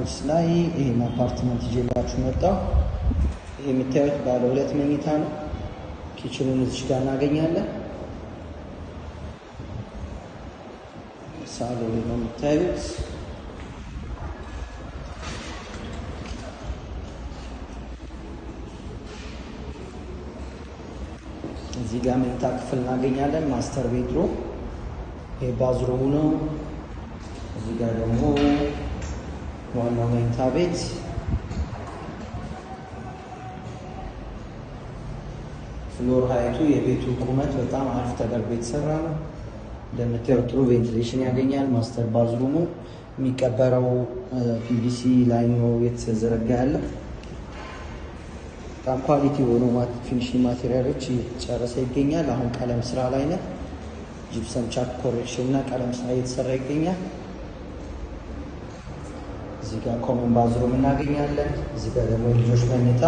ካሳንቺስ ላይ ይሄን አፓርትመንት ይዤላችሁ መጣሁ። ይሄ የምታዩት ባለ 2 መኝታ ነው። Kitchen ኑን እዚህ ጋር እናገኛለን። ሳሎን ነው የምታዩት። እዚህ ጋር መኝታ ክፍል እናገኛለን። Master bedroom፣ ይሄ bathroom ኡ ነው። እዚህ ጋር ደግሞ ዋናው መኝታ ቤት። Floor height ኡ የቤቱ ቁመት በጣም አሪፍ ተደርጎ የተሰራ ነው። እንደምታዩት ጥሩ ventilation ያገኛል። Master bathroom ኡ የሚቀበረው PVC ላይ ነው የተዘረጋ ያለው። በጣም quality የሆኑ finishing material ኦች እየተጨረሰ ይገኛል። አሁን ቀለም ስራ ላይ ነው። Gypsum chalk correction እና ቀለም ስራ እየተሰራ ይገኛል። እዚህ ጋር common bathroom እናገኛለን። እዚህ ጋር ደግሞ የልጆች መኝታ